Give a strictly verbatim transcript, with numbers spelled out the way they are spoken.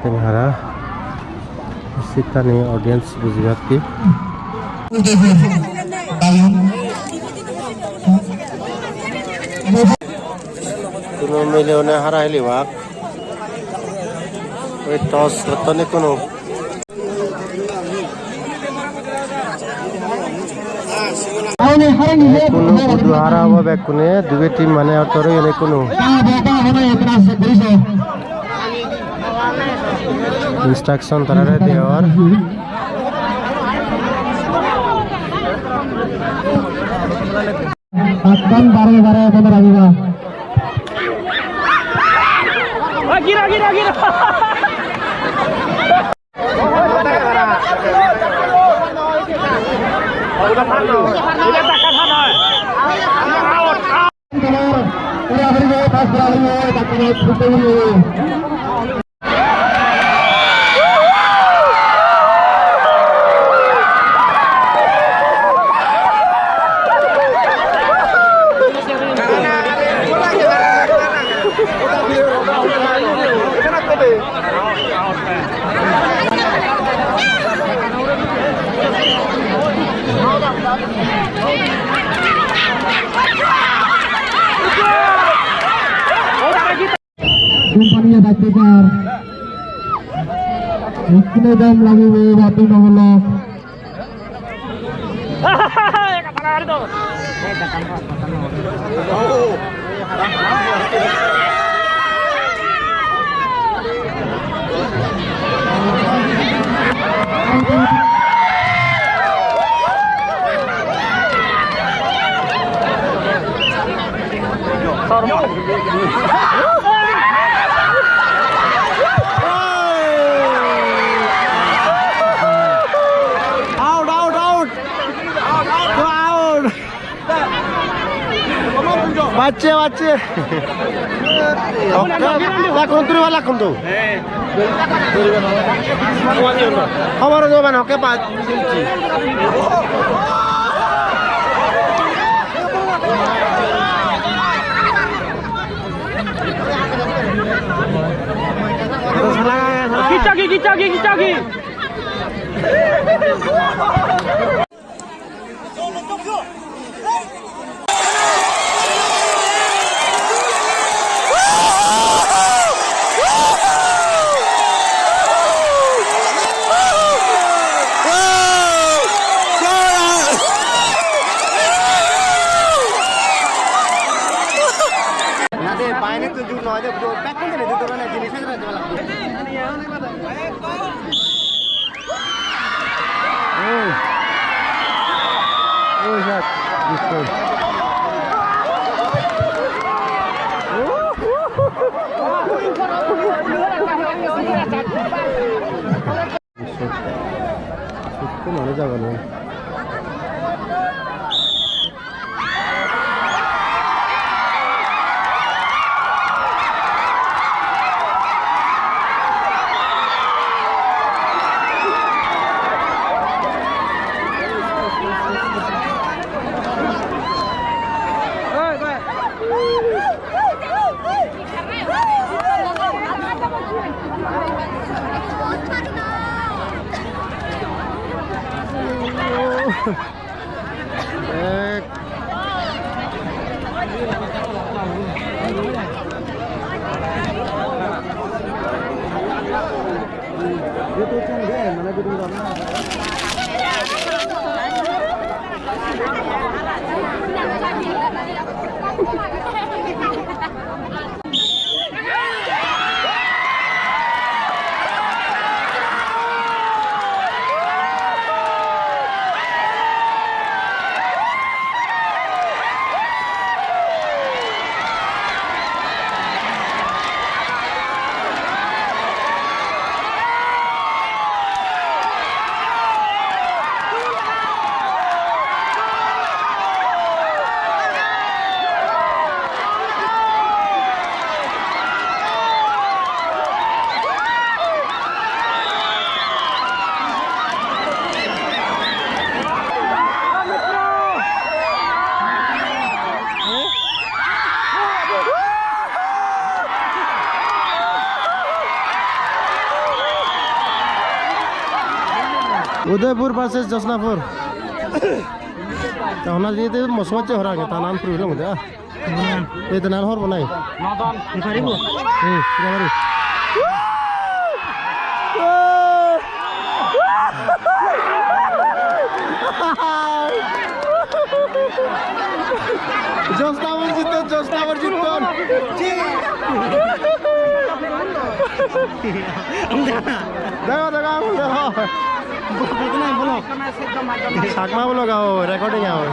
Teng hara sittani audience bujibatte. Kuno mile one hara helibak. Oi toss gotton ikkunu. Ikkunu hudu hara obo bekkune, dibe team mane ottor oyon ikkunu. Instruction tarare deyor. Ekdom bare bare mone ragiba. Gira, gira, gira. Company-e batte jar. Ikkine dam lagibo, batte nogolo. Out, out, out. Out. Bacche, bacche. Okke, lakkun turi ba lakkun tu. Hobor do ban okke ba. Kichagi, kichagi, kichagi. Na de, bainetto jur noi de, bekkun dene jur dore na, jinis ejora jora lagbe. Oi. Oi, sat. Biskut. Sukku manuj agon. Ek. Udaipur versus Josnapur. Tahona jete mosmacche horang tanan puri long de. Ei tanan hor banai. Nodon. Di paribo? Eh, di pari. Josnapur jitton, Josnapur jitton. Dega, dega, dega. Chakma vlog ago, recording ago.